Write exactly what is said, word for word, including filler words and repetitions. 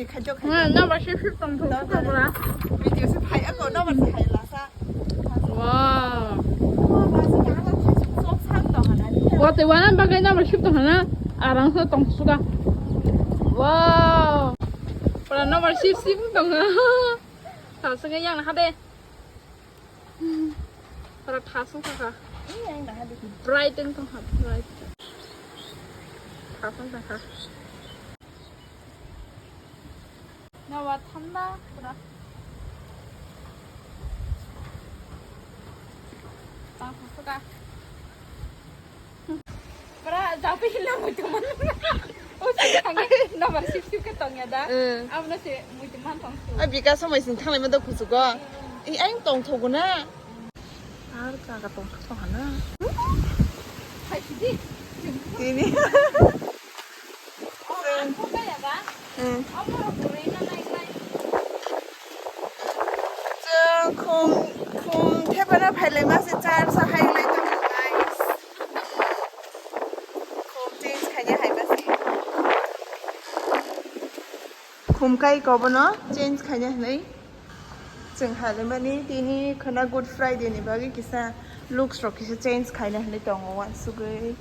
Khajo khajo. Hmm, number sip sip tong thung thung thung la. Video se phai ako number se phai la sa. Wow. Number se kaham thai suk sok sang tong hana. Wa te wana bagai number sip tong hana. Arang sa tong suka. Wow. Pura number sip sip tong ha. Sa sa yang ha de. Pura thasung thangkha. Bright wng tongkha, bright. Thasung thangkha. Nawa thanda pura. Tang thasung kha. Pura jabi hinna muitu man. O si thangwi number sip sip khe tongya da. Eh. Abno se muitu man tong su. A bika somoi sing thanglai ma da kusugo. I aing tong thogo na. Ar ka ka tong thok hana. Hai sidi. Tini. O ang thok ya ba. Hmm. Amo ro puri na nai nai. Chwng khum, khum thepana phailai ma se char sa hai lai tongo, guys. Khum change khaina hai ma se. Khum kai kobono change khaina hinwi chwng hai lai mani tini khwna Good Friday ni bagwi kisa looks rok kisa change khaina hinwi tongo uansugwi.